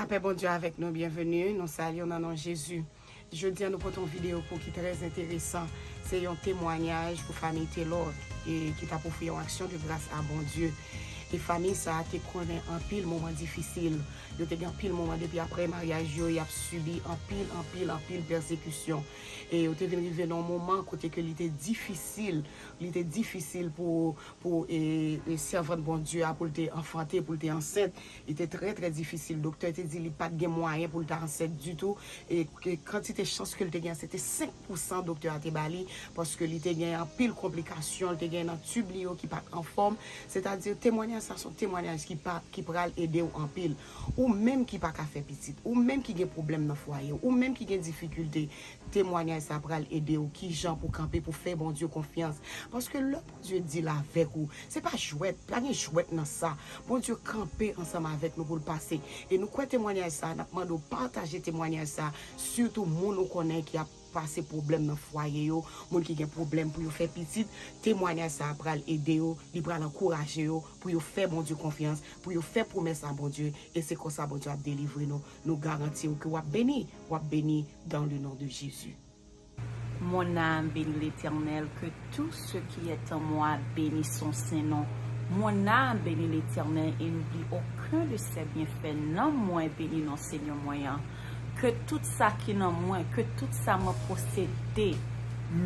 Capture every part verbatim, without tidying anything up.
Lapè Bondye avèk nou, byenveni, nou salye w nan non Jezi. Jodi a nou pote yon videyo pou ki trè enteresan. Se yon temwayaj pou fanmi Telor e ki t ap ofri yon aksyon de gras a Bondye. E fanmi sa a te konnen anpil moman difisil. Yo te gen anpil moman depi apre maryaj yo, y ap sibi anpil, anpil, anpil pèsekisyon. E yo te vin rive nan yon moman kote ke li te difisil, li te difisil pou, pou e, e sèvant Bondye a, pou l te anfante, pou l te ansent. Li te trè, trè difisil. Doktè te di li pa t gen mwayen pou l ta ansent ditou. E ke kantite chans ke l te gen, se te senk pousan doktè a te ba li, paske li te gen anpil konplikasyon, li te gen nan tib li yo ki pa t anfòm. Sètadi, temwayaj sa se yon temwayaj ki pa, ki pral ede w anpil. Ou menm ki pa ka fè pitit, ou menm ki gen pwoblèm nan fwaye w, ou menm ki gen difikilte, temwayaj sa pral ede w kijan pou kanpe, pou fè Bondye konfyans. Paske lè Bondye di l avèk ou, se pa jwèt, pa gen jwèt nan sa. Bondye kanpe ansanm avèk nou pou l pase. E nou kwè temwayaj sa, n ap mande w pataje temwayaj sa, sitou moun ou konnen ki ap pase pwoblèm nan fwaye yo, moun ki gen pwoblèm pou yo fè pitit, temwayaj sa pral ede yo, li pral ankouraje yo pou yo fè Bondye konfyans, pou yo fè pwomès a Bondye, e se konsa Bondye ap delivre nou. Nou garanti w ke w ap beni, w ap beni dans le nom de Jésus. Mon âme bénit l'Éternel, que tout ce qui est en moi bénisse son saint nom. Mon âme bénit l'Éternel et n'oublie aucun de ses bienfaits. Nanm mwen beni non Senyè mwen an. Ke tout sa ki nan mwen, ke tout sa mwen posede,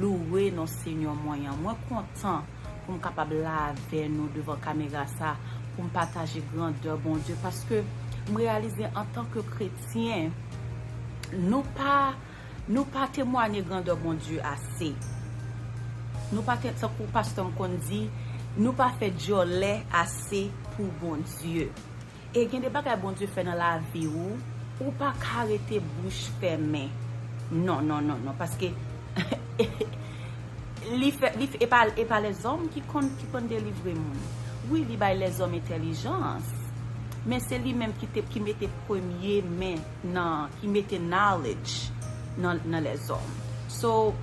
louwe non Senyè mwen an. Mwen kontan pou m kapab la avè nou devan kamera sa, pou m pataje grandè Bondye, paske m reyalize antanke kretyen, nou pa Nou pa temwanye grandè Bondye ase. Nou pa te, tankou pastè m konn di, nou pa fè djòlè ase pou Bondye. E gen de bagay Bondye fè nan lavi ou, ou pa ka rete bouch fèmen. Non, non, non, non, paske li fè, li fè, e pa, e pa lèzòm ki konn, ki konn delivre moun. Wi, li bay lèzòm entèlijans, men se li menm ki te, ki mete premye men nan, ki mete knowledge nan, nan lèzòm. So,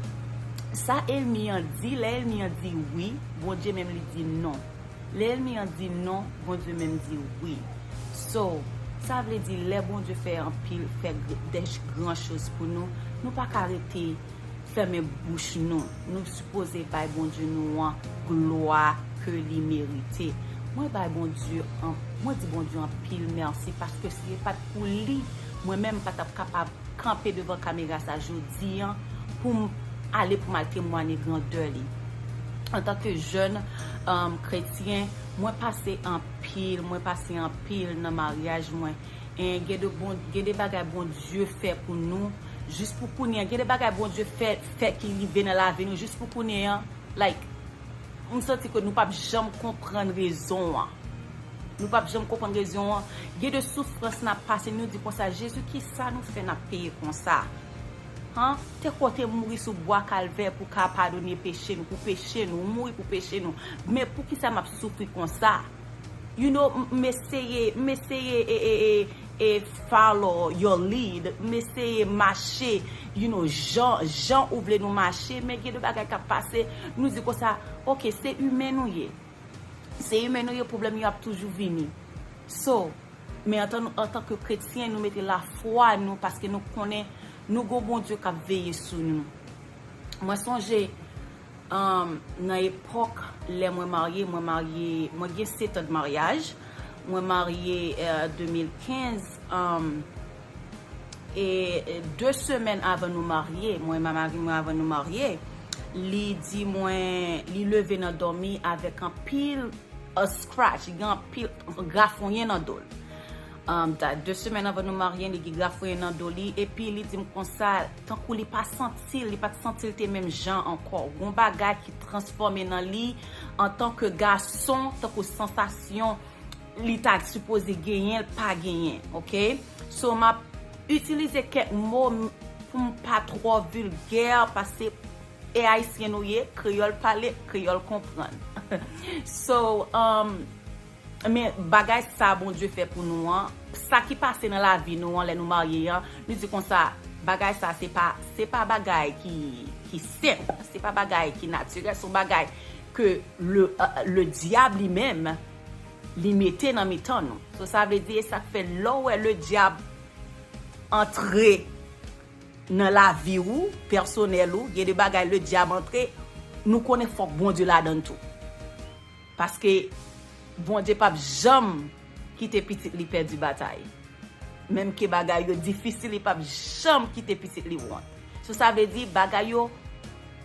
sa ènmi an di, lè ènmi an di wi, Bondye menm li di non. Lè ènmi an di non, Bondye menm di wi. So, sa vle di lè Bondye fè anpil, fè gr- des grandes choses pou nou, nou pa ka rete fèmen bouch nou. Nou sipoze bay Bondye nou an glwa ke li merite. Mwen bay Bondye an, mwen di Bondye anpil mèsi paske si se pa t pou li, mwen menm pa t ap kapab kanpe devan kamera sa jodi an pou m ale pou m al temwanye grandè li. Antanke jèn um, kretyen, mwen pase anpil, mwen pase anpil nan maryaj mwen. E gen de bon, gen de bagay Bondye fè pou nou, jis pou kounye an. Gen de bagay Bondye fè, fè ki rive nan lavi nou, jis pou kounye an. Like, m santi ke nou p ap janm konprann rezon an. Nou p ap janm konprann rezon an. Gen de soufrans n ap pase, nou di konsa, Jezi, kisa nou fè n ap peye konsa? Han? Te kote mouri sou bwa Kalvè pou ka padone peche nou, pou peche nou, ou mouri pou peche nou. Men poukisa m ap soufri konsa? You know, m eseye, m eseye e, e, e, e follow your lead, m eseye mache, you know, jan, jan ou vle nou mache, men gen de bagay k ap pase, nou di konsa, ok, se imen nou ye. Se imen nou ye, pwoblèm yo ap toujou vini. So, men antan, antanke kretyen, nou mete lafwa nou, paske nou konnen nou gon Bondye k ap veye sou nou. Mwen sonje, um, nan epòk lè mwen marye, mwen marye, mwen gen sèt an de maryaj. Mwen marye uh, de mil kenz, um, e de semèn avan nou marye, mwen e mari mwen avan nou marye, li di mwen, li leve nan dòmi avèk anpil uh, scratch, li gen anpil grafonyen nan do l. Um, ta, de semèn avan nou marye, li gen grafonyen nan do li, epi li di m konsa, tankou li pa santi l, li pa t santi l te menm jan ankò. Gon bagay ki transfòme nan li, antanke gason, tankou sansasyon, li ta sipoze genyen, l pa genyen, ok? So, m ap itilize kèk mo pou m pa twò vilgè, paske e ayisyen nou ye, kreyòl pale, kreyòl konprann. So, um, men bagay sa Bondye fè pou nou an, sa ki pase nan lavi nou an lè nou marye an, nou di konsa, bagay sa se pa, se pa bagay ki, ki senp, se pa bagay ki natirèl, se yon bagay ke le, uh, le dyab li menm, li mete nan mitan nou. So, sa vle di, e sa k fè lè w wè le dyab antre nan lavi ou, pèsonèl ou, gen de bagay le dyab antre, nou konnen fòk Bondye ladann tou. Paske Bondye p ap janm kite pitit li pèdi batay. Menm ke bagay yo difisil, li p ap janm kite pitit li wont. So, sa vle di bagay yo,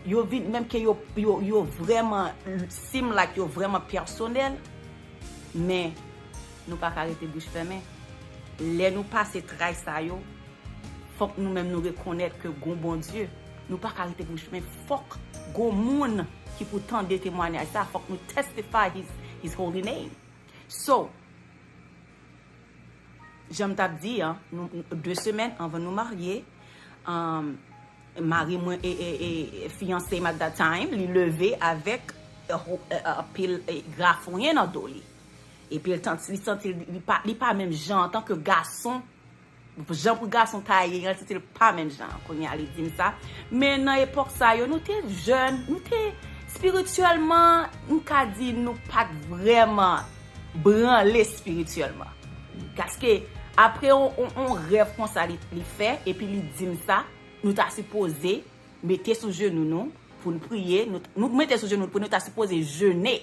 yo vin, menm ke yo, yo, yo vrèman, seem like yo vrèman pèsonèl, men nou pa ka rete bouch fèmen. Lè nou pase tray sa yo, fòk nou menm nou rekonèt ke gon Bondye. Nou pa ka rete bouch, men fòk gon moun ki pou tande temwanyaj sa, fòk nou testify his, his holy name. So, jan m t ap di an, nou, de semèn anvan nou marye, um, mari mwen e, e, e fiyanse m at that time, li leve avèk, eh, ho- eh, eh, pil, eh, grafonyen nan do li. Epi l tanti, li santi li pa, li pa menm jan antanke gason, jan pou gason ta ye an, li santi l pa menm jan. Kounye a, li di m sa. Men nan epòk sa yo, nou te jèn, nou te espirityèlman, m ka di nou pa t vrèman branle espirityèlman. Paske apre on, on, on rèv konsa li, li fè, epi li di m sa, nou ta sipoze mete sou jenou nou pou n priye. Nou, nou mete sou jenou pou nou ta sipoze jene.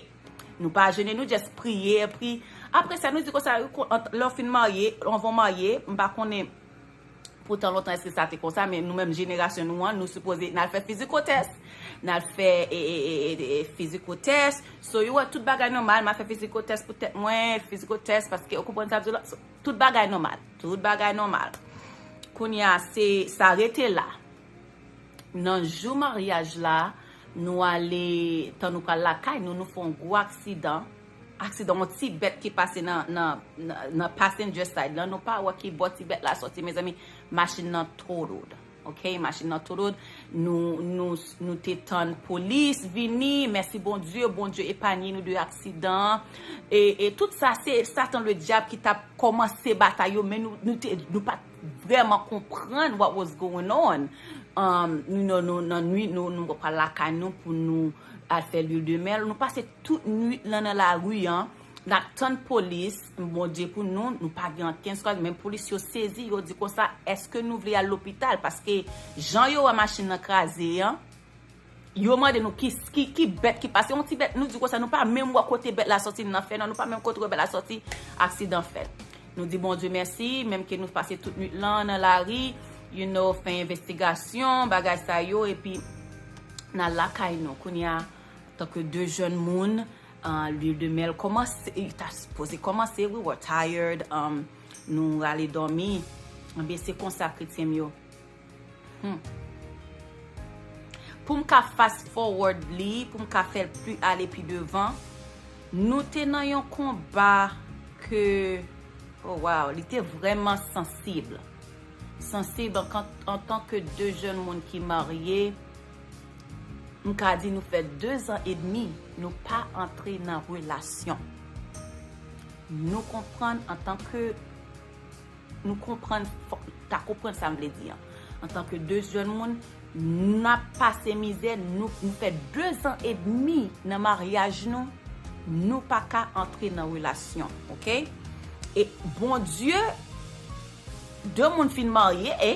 Nou pa jene, nou just priye. Epi apre sa, nou di konsa, lè w fin marye, anvan w marye, m pa konnen pou tan lontan èske sa te konsa, men nou menm jenerasyon nou an, nou sipoze n al fè fizikotès. N al fè e, e, e, e, e, fizikotès. So, yo wè tout bagay nòmal, m al fè fizikotès pou tèt mwen, fizikotès, paske ou konprann sa m di w la, so, tout bagay nòmal. Tout bagay nòmal. Kounye a, se, sa rete la. Nan jou maryaj la, nou ale, tan nou pral lakay nou, nou fè yon gwo aksidan. Aksidan, yon ti bèt ki pase nan, nan, nan, nan passenger side lan. Nou pa wè ki bò ti bèt la sòti, mezanmi. Machin nan totaled. Ok, machin nan totaled. Nou, nou, nou te tann polis vini. Mèsi Bondye, Bondye epanye nou de aksidan an. E, e tout sa, se Satan le dyab ki t ap kòmanse batay yo, men nou, nou te, nou pa t vrèman konprann what was going on. Um, nou, nou, nou, nan nwit, nou, nou pral lakay nou pou nou al fè lwil de mèl. Nou pase tout nwit lan nan lari an. N ap tann polis, Bondye pou nou, nou pa gen ankenn skwad, men polis yo sezi, yo di konsa, èske nou vle al lopital? Paske jan yo wè machin nan kraze an, yo mande nou ki, ki, ki bèt ki pase, yon ti bèt, nou di konsa, nou pa menm wè kote bèt la sòti nan fè, non, nou pa menm kote wè bèt la sòti, aksidan fèt. Nou di Bondye mèsi, menm ke nou pase tout nwit lan nan lari, you know, fè envestigasyon, bagay sa yo, epi n al lakay nou. Kounye a, antanke de jèn moun, uh, lwil de mèl kòmanse, ta sipoze kòmanse, we were tired, um, nou rale dòmi. Ebyen, se konsa, kretyen m yo. Hmm. Pou m ka fast forward li, pou m ka fè l pi ale pi devan, nou te nan yon konba ke, oh wow, li te vrèman sansib. Sansib an, antanke de jèn moun ki marye, m ka di nou fè de zan edmi, nou pa antre nan relasyon. Nou konprann antanke nou konprann, fòk ta konprann sa m vle di an. Antanke de jèn moun, n ap pase mizè, nou, nou fè de zan edmi nan maryaj nou, nou pa ka antre nan relasyon, ok? E Bondye, de moun fin marye, e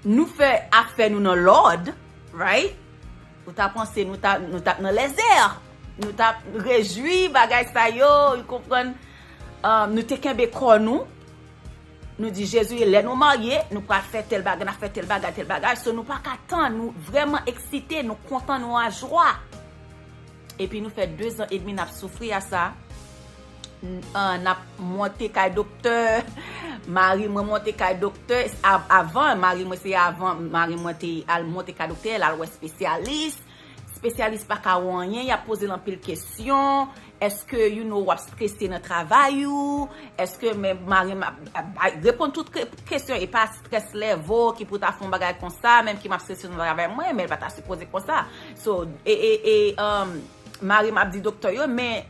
nou fè afè nou nan lòd, right? Ou ta panse nou ta, nou t ap nan lèzè. Nou t ap rejwi bagay sa yo, ou konprann? Um, nou te kenbe kò nou. Nou di, Jezi, lè nou marye, nou pral fè tèl bagay, n ap fè tèl bagay, tèl bagay. So, nou pa ka tann, nou vrèman eksite, nou kontan, nou an jwa. Epi nou fè de zan edmi n ap soufri a sa. N, ah, n ap monte kay doktè. Mari mwen monte kay doktè. A, avan, mari mwen, se avan, mari mwen te al monte kay doktè, l al wè espesyalis. Espesyalis pa ka wè anyen, y ap poze l anpil kesyon. Èske, you know, w ap strese nan travay ou? Èske men mari m ap, ap, ap reponn tout ke-, kesyon, e pa stress level ki pou ta fè yon bagay konsa, menm ke m ap strese nan travay mwen, men l pa ta sipoze konsa. So, e, e, e, um, mari m ap di doktè yo, men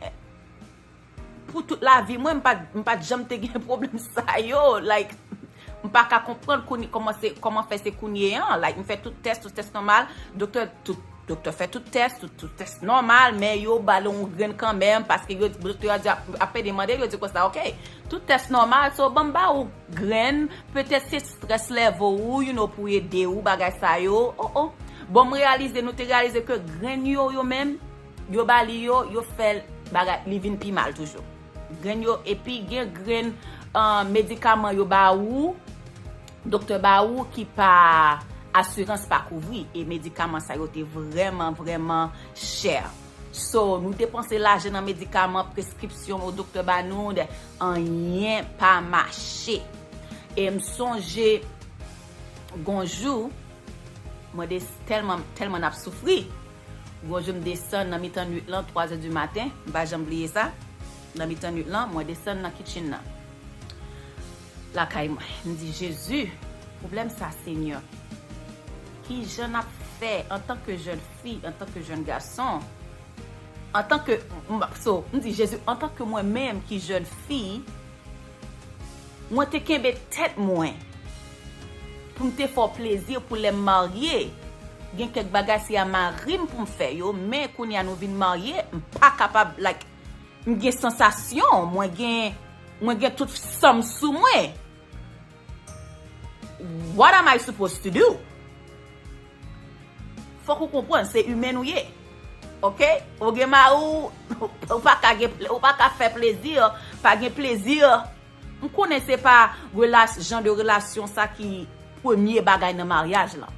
pou tout lavi mwen, m pa, m pa t janm te gen pwoblèm sa yo. Like, m pa ka konprann kounye, kòman se, kòman fè se kounye an. Like, m fè tout tès, tout tès nòmal, doktè, tout Doktè fè tout tès, tout, tout tès nòmal, men yo ba l yon grenn kanmenm, paske yo, doktè a di, ap, ap demande l, yo di konsa, ok, tout tès nòmal, so ban m ba ou grenn, petèt se stress level ou, you know, pou ede ou, bagay sa yo, oh, oh. Bon, m reyalize, nou te reyalize ke grenn yo, yo menm, yo ba li yo, yo fè l bagay, li vin pi mal toujou. Grenn yo, epi gen grenn, uh, medikaman yo ba ou, doktè ba ou ki pa asirans pa kouvri, e medikaman sa yo te vrèman, vrèman chè. So, nou depanse lajan nan medikaman, preskripsyon o doktè ba nou, de, anyen pa mache. E m sonje, gon jou, mwen de, tèlman, tèlman n ap soufri. Gon jou m desann nan mitan nwit lan, twa zè di maten, m pa janm bliye sa. Nan mitan nwit lan, mwen desann nan kitchen nan. Lakay mwen, m di, Jezi, pwoblèm sa, Senyè. Ki jan n ap fè antanke jèn fi, antanke jèn gason, antanke, m, so, m di, Jezi, antanke mwen menm ki jèn fi, mwen te kenbe tèt mwen pou m te fè w plezi pou lè m marye. Gen kèk bagay se a mari m pou m fè yo, men kounye a nou vin marye, m pa kapab, like, m gen sansasyon, mwen gen, mwen gen tout san m sou mwen. What am I supposed to do? Fòk ou konprann, se imen ou ye. Ok? Ou gen mari w, ou pa ka gen, ou pa ka fè plezi, pa gen plezi. M konnen se pa relas-, jan de relasyon sa ki premye bagay nan maryaj lan.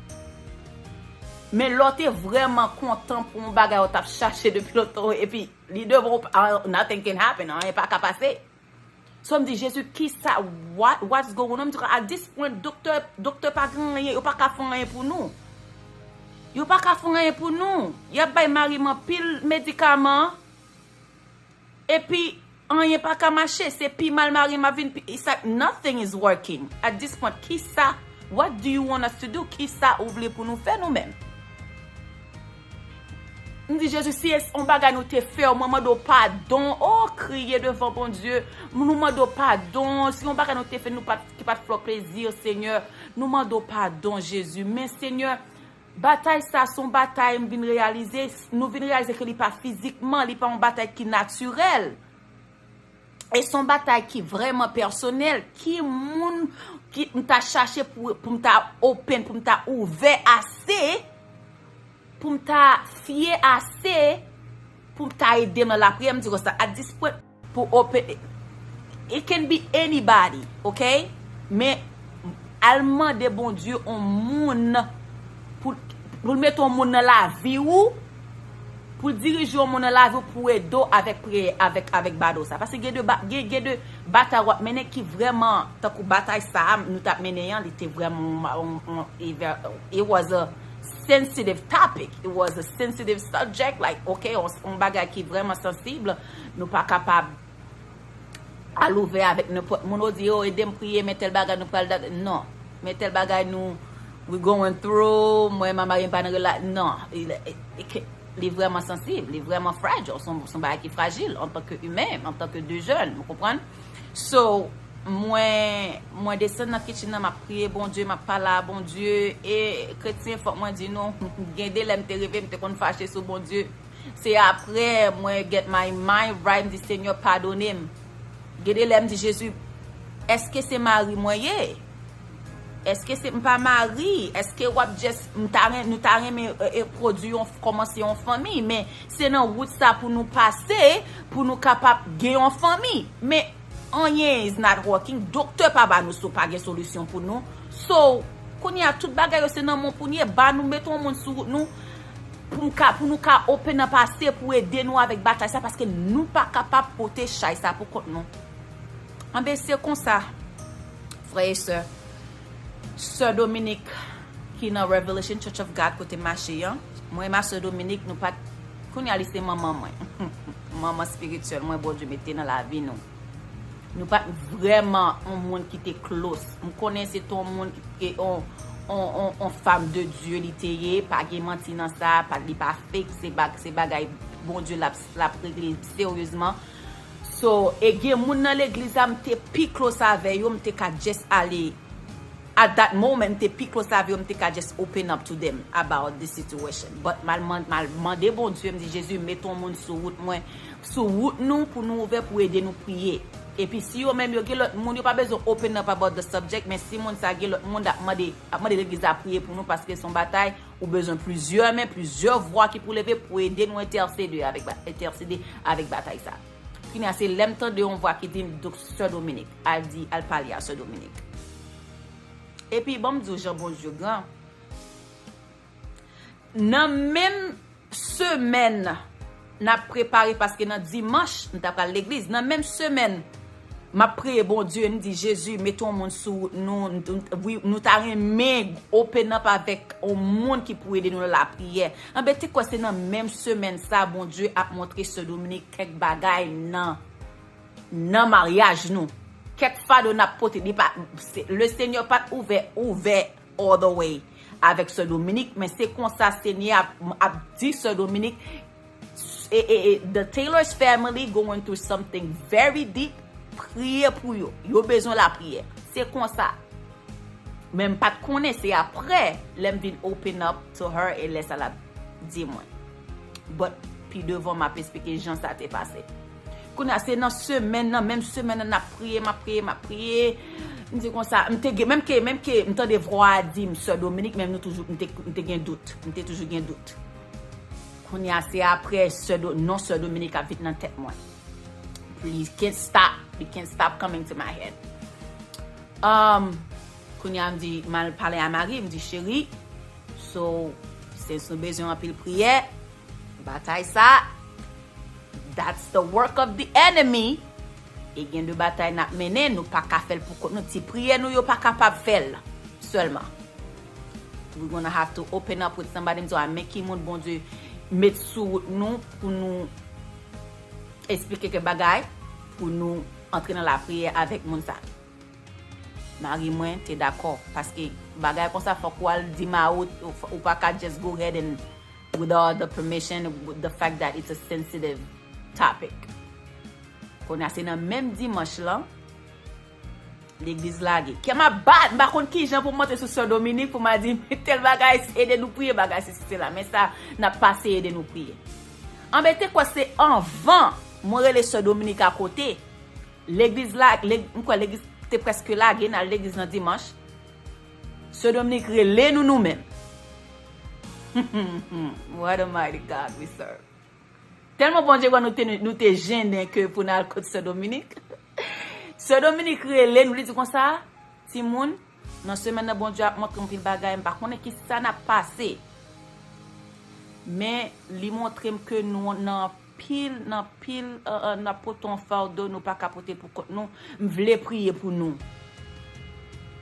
Men lè w te vrèman kontan pou yon bagay ou t ap chache depi lontan, epi li devan w, ah, nothing can happen, anyen pa ka pase. So m di, Jezi, kisa, what, what's going on? M di, at this point, doktè, doktè pa gen anyen, yo pa ka fè anyen pou nou. Yo pa ka fè anyen pou nou. Y ap bay mari m anpil medikaman, epi anyen pa ka mache. Se pi mal mari m ap vin, pi, it's like nothing is working. At this point, kisa, what do you want us to do? Kisa ou vle pou nou fè nou menm? M di, Jezi, si e yon bagay nou te fè w, mwen mande w padon. O, kriye devan Bondye. Nou mande w padon. Si yon bagay nou te fè nou pa t, ki pa t fè w plezi, Senyè, nou mande w padon, Jezi. Men, Senyè, batay sa, se yon batay, m vin reyalize, nou vin reyalize ke li pa fizikman, li pa yon batay ki natirèl. E se yon batay ki vrèman pèsonèl. Ki moun ki m ta chache pou, pou m ta open, pou m ta ouvè ase, pou m ta fye ase, pou m ta ede m nan lapriyè? M di konsa, at this point, pou open, it can be anybody, ok? Men al mande Bondye yon moun pou, pou l mete yon moun nan lavi ou, pou l dirije yon moun nan lavi ou, pou ede w avèk priyè, avèk, avèk bado sa. Paske gen de ba-, gen, gen de batay w ap mennen ki vrèman, tankou batay sa a nou t ap mennen an, li te vrèman yon, yon, yon, it was a sensitive topic. It was a sensitive subject. Like, ok, yon, yon bagay ki vrèman sansib. Nou pa kapab al ouvè avèk nenpòt moun, ou di, "Yo, ede m priye, men tèl bagay nou pral dat-," non. Men tèl bagay nou, we going through, mwen, mwen mari m pa nan rela-, non. Li, li, li vrèman sansib, li vrèman fragile, se yon, se yon bagay ki frajil, antanke imen, antanke de jèn, ou konprann? So, mwen, mwen desann nan kitchen nan, m ap priye Bondye, m ap pale a Bondye, e kretyen, fòk mwen di nou, gen de lè m te rive, m te konn fache sou Bondye. Se apre mwen get my mind right, m di, "Senyè, padone m." Gen de lè m di, "Jezi, èske se mari mwen ye? Èske se, m pa mari? Èske w ap just, m ta ren-, nou ta renmen, e, e, pwodui yon, kòmanse yon fanmi, men se nan wout sa pou nou pase, pou nou kapab gen yon fanmi." Men anyen is not working. Doktè pa ba nou so-, pa gen solisyon pou nou. So, kounye a, tout bagay yo se nan men w pou n ye. Ba nou, mete yon moun sou wout nou, pou m ka, pou nou ka open up ase pou ede nou avèk batay sa, paske nou pa kapab pote chay sa pou kont nou. Anben, se konsa, frè e sè, sè Dominique ki nan Revelation Church of God kote m mache an, mwen e ma sè Dominique, nou pa t, kounye a li se manman mwen. Manman espirityèl mwen Bondye mete nan lavi nou. Nou pa t vrèman yon moun ki te close. M konnen se te yon moun ki, ki, yon, yon, yon, yon femme de Dieu li te ye, pa gen manti nan sa, pa, li pa fake, se bag-, se bagay Bondye l ap, l ap regle seryezman. So, e gen moun nan legliz la, m te pi close avè yo, m te ka just ale at that moment, m te pi close avè yo, m te ka just open up to them about the situation. But m al man- m al mande Bondye, m di, Jezi, mete yon moun sou wout mwen, sou wout nou, pou nou ouvè, pou ede nou priye. Epi si yo menm yo gen lòt moun, yo pa bezwen open up about the subject, men si moun sa gen lòt moun, ap mande, ap mande legliz la priye pou nou, paske se yon batay, ou bezwen plizyè men, plizyè vwa ki pou leve pou ede nou entèsede avèk, ba- entèsede avèk batay sa. Kounye a, se lè m tande yon vwa ki di m, "Donk, Sè Dominik, al di, al pale a Sè Dominik." Epi, ban m di w jan Bondye gran. Nan menm semèn, n ap prepare, paske nan dimanch, m ta pral legliz. Nan menm semèn, m ap priye Bondye, m di, "Jezi, mete yon moun sou nou, nou, wi, nou ta renmen open up avèk yon moun ki pou ede nou nan lapriyè." Anben, te kwè se nan menm semèn sa, Bondye ap montre Sè Dominik kèk bagay nan, nan maryaj nou. Kèk fado n ap pote, li pa, se- le Senyè pa t ouvè, ouvè all the way avèk Sè Dominik, men se konsa Senyè ap, ap di Sè Dominik, e, e, e, the Taylor's family going through something very deep, priye pou yo, yo bezwen lapriyè. Se konsa. Men m pa t konnen, se aprè, lè m vin open up to her, e lè sa l ap di mwen. But, pi devan, m ap esplike jan sa te pase. Kounye a, se nan semèn nan, menm semèn nan, n ap priye, m ap priye, m ap priye. M di konsa, m te gen, menm ke, menm ke m tande vwa a di m, Sè Dominik, men nou toujou, m te, m te gen dout. M te toujou gen dout. Kounye a, se aprè Sè Do- non Sè Dominik ap vin nan tèt mwen. He can't stop. He can't stop coming to my head. Um, kounye a, m di, m al pale a mari, m di, "Cheri, so, since nou bezwen anpil priyè, batay sa, that's the work of the enemy." E gen de batay n ap mennen, nou pa ka fè l pou kont nou. Ti priyè nou yo pa kapab fè l sèlman. We gonna have to open up with somebody. M di, "A, men ki moun Bondye met sou wout nou pou nou esplike kèk bagay, pou nou antre nan lapriyè avèk moun sa." Mari mwen te dakò, paske bagay konsa fòk ou al di mari w, ou, ou pa ka just go ahead and with all the permission, with the fact that it's a sensitive topic. Kounye a, se nan menm dimanch lan, legliz lage. Kè m ap bat, m pa konn kijan pou m monte sou Sè Dominik, pou m a di, "Tèl bagay, ede nou priye, bagay sesi sela." Men sa, n ap pase ede nou priye. Anben, te kwè se anvan mwen rele Sè Dominik akote. Legliz la, leg- m kwè legliz te prèske lage, n al legliz nan dimanch. Sè Dominik rele nou, nou menm. What a mighty God we serve. Tèlman Bondye wè nou te, nou te jennen ke pou n al kot Sè Dominik. Sè Dominik rele nou, li di konsa, "Timoun, nan semèn nan Bondye ap montre m anpil bagay, m pa konnen ki sa n ap pase. Men li montre m ke nou nan pil, nan pil, uh, uh, n ap pote yon fado, nou pa ka pote l pou kont nou. M vle priye pou nou."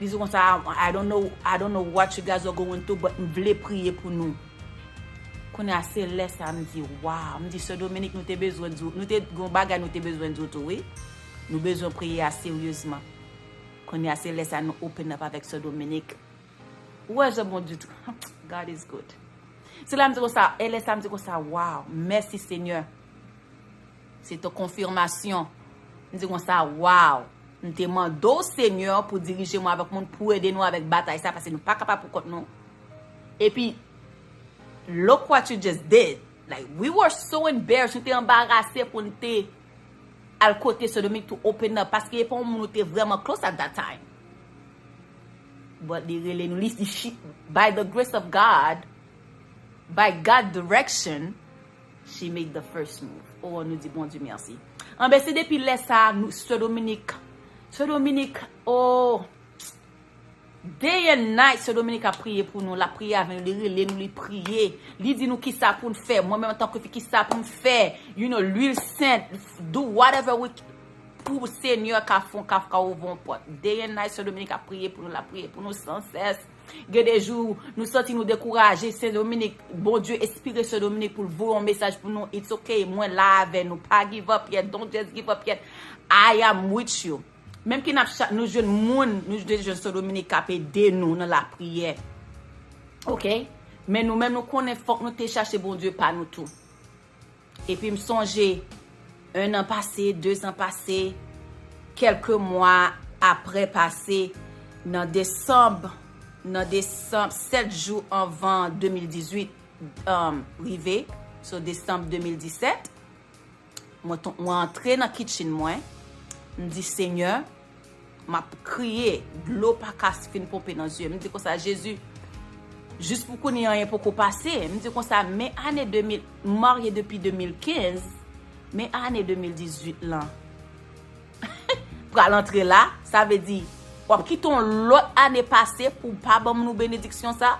Li di konsa, "I, I don't know, I don't know what you guys are going through, but m vle priye pou nou." Kounye a, se lè sa m di, "Wow." M di, "Sè Dominik, nou te bezwen di w, nou te gen yon bagay nou te bezwen di w tou, wi. Nou bezwen priye a seryezman." Kounye a, se lè sa nou open up avèk Sè Dominik. Ou wè jan Bondye tou. God is good. Se la m di konsa, e lè sa m di konsa, "Wow, mèsi Senyè." Se te konfimasyon. M di konsa, "Wow." M te mande w, Senyè, pou dirije mwen avèk moun, pou ede nou avèk batay sa, paske nou pa kapab pou kont nou. Epi, look what you just did. Like, we were so embarrassed. Nou te anbarase pou n te al kote Sè Dominik to open up, paske e pa yon moun nou te vrèman close at that time. But li rele nou, li, she, by the grace of God, by God direction, she make the first move. Oh, nou di Bondye mèsi. Anben, se depi lè sa, nou, Sè Dominik, Sè Dominik, oh, day and night, Sè Dominik ap priye pou nou, l ap priye avè nou, li rele nou, li priye, li di nou kisa pou n fè. Mwen menm, antanke fi, kisa pou m fè? You know, lwil sent, do whatever we, pou Senyè ka fè, ka, ka ouvè yon pòt. Day and night, Sè Dominik ap priye pou nou, l ap priye pou nou san sès. Gen de jou, nou santi nou dekouraje, Sè Dominik, Bondye enspire Sè Dominik pou l voye yon mesaj pou nou. It's okay, mwen la avè nou. Pa give up yet, don't just give up yet. I am with you. Menm ke n ap cha-, nou jwenn moun, nou te jwenn Sè Dominik k ap ede nou nan lapriyè. Oke? Men nou menm, nou konnen fòk nou te chache Bondye pa nou tou. Epi m sonje, en an pase, de zan pase, kèlke mwa apre pase, Nan desanm, nan desanm, sèt jou anvan de mil dizuit, um, rive, so desanm de mil disèt, mwen ton-, mwen antre nan kitchen mwen, m di, Senyè, m ap kriye, dlo pa ka fin ponpe nan zye m. M di konsa, Jezi, jis pou kounye a, anyen poko pase. M di konsa, men ane de mil, m marye depi de mil kenz, men ane de mil dizuit lan pral antre la, sa vle di, w ap kite yon lòt ane pase pou w pa ban m nou benediksyon sa?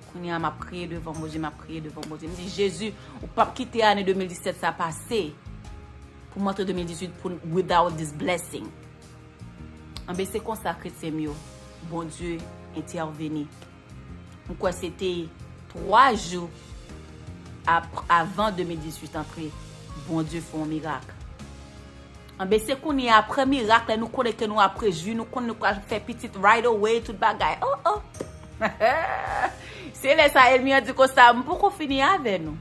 Kounye a, m ap kriye devan Bondye, m ap kriye devan Bondye. M di, Jezi, ou p ap kite ane de mil disèt sa pase pou m antre de mil dizuit pou, without this blessing. Anben, se konsa, kretyen m yo, Bondye entèveni. M kwè se te twa jou ap-, avan de mil dizuit antre, Bondye fè yon mirak. Anben, se kounye a, apre mirak, lè nou konnen ke nou ap rejwi, nou konnen nou pral fè pitit right away, tout bagay. Oh, oh! Se lè sa, ènmi an di konsa, m poko fini avè nou.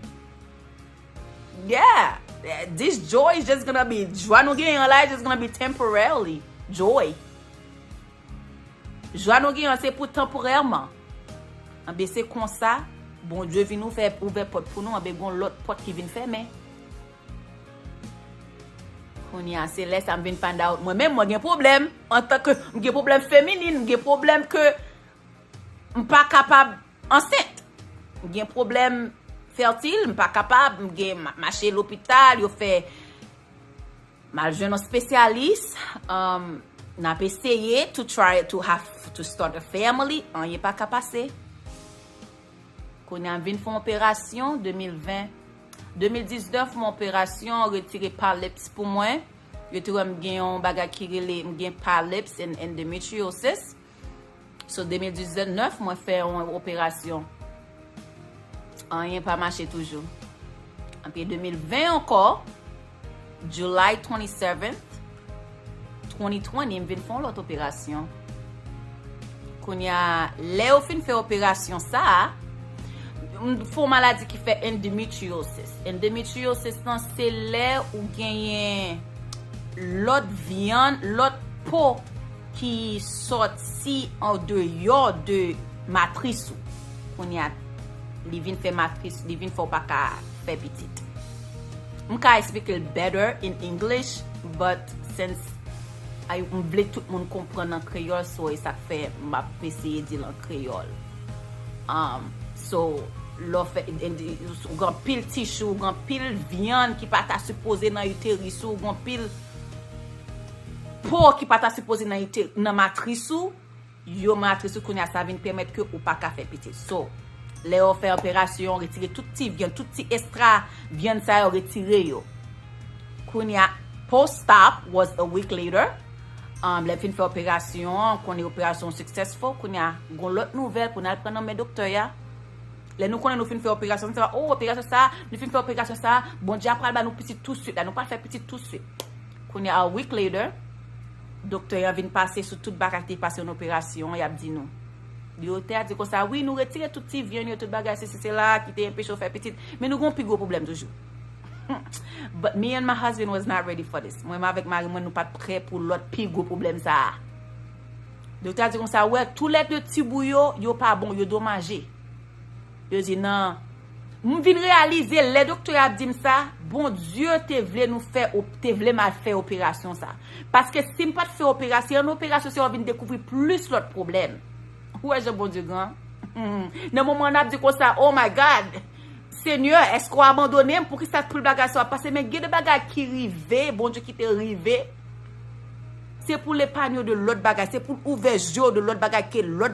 Yeah, this joy is just gonna be, jwa nou genyen an la, it's just gonna be temporarily joy. Jwa nou genyen an se pou tanporèman. Anben, se konsa, Bondye vin ouvè, ouvè pòt pou nou, anben, gon lòt pòt ki vin fèmen. Kounye a, se lè sa m vin find out. Mwen menm, mwen gen pwoblèm. Antanke, m gen pwoblèm feminin, m gen pwoblèm ke m pa kapab ansent. M gen pwoblèm fètil, m pa kapab, m gen ma-, mache lopital, yo fè m al jwenn yon spesyalis, um, n ap eseye to try to have, to start a family, anyen pa ka pase. Kounye a m vin fè yon operasyon, de mil ven, de mil diznèf, m operasyon, retire polyps pou mwen. Yo te wè m gen yon bagay ki rele, m gen polyps and endometriosis. So, de mil diznèf, mwen fè yon operasyon. Anyen pa mache toujou. Anpi de mil ven ankò, July twenty-seventh, twenty twenty, m vin fè yon lòt operasyon. Kounye a, lè yo fin fè operasyon sa a, m fè yon maladi ki fè endometriosis. Endometriosis lan, se lè ou genyen lòt vyann, lòt po ki sòti andeyò de matris ou. Kounye a, li vin fè matris, li vin fè w pa ka fè pitit. M ka eksplike l better in English, but since I, m vle tout moun konprann an kreyòl, so e sa k fè m ap eseye di l an kreyòl. Um, so, lè w fè, ou gen anpil tishu, ou gen anpil vyann ki pa ta sipoze nan iteris ou, ou gen anpil po ki pa ta sipoze nan ite-, nan matris ou, yo matris ou kounye a sa vin pèmèt ke ou pa ka fè pitit. So, lè yo fè operasyon, retire tout ti vyann, tout ti estra vyann sa yo, retire yo. Kounye a, post-op was a week later. Um, lè fin fè operasyon, konnen operasyon successful, kounye a, gon lòt nouvèl pou n al pran nan men doktè a. Lè nou konnen nou fin fè operasyon, nou se pa, oh, operasyon sa, nou fin fè operasyon sa, Bondye ap pral ba nou pitit touswit la, nou pral fè pitit touswit. Kounye a, a week later, doktè a vin pase sou tout bagay ki te pase nan operasyon an, y ap di nou. Doktè a di konsa, wi, nou retire tout ti vyann yo, tout bagay, sesi, sela, ki te anpeche w fè pitit, men nou gon pi gwo pwoblèm toujou. But me and my husband was not ready for this. Mwen menm avèk mari mwen, nou pa t prè pou lòt pi gwo pwoblèm sa a. Doktè a di konsa, wè, toulède ti bou yo, yo pa bon, yo domaje. Yo di, nan. M vin reyalize, lè doktè a ap di m sa, Bondye te vle nou fè, op-, te vle m al fè operasyon sa. Paske si m pa t fè operasyon, se yon operasyon, se yon vin dekouvri plis lòt pwoblèm. Ou wè jan Bondye gran? Nan moman n ap di konsa, oh my God, Senyè, èske w abandone m? Poukisa tout bagay sa w ap pase? Men gen de bagay ki rive, Bondye kite rive. Se pou l epanye w de lòt bagay, se pou l ouvè je w de lòt bagay ke lòt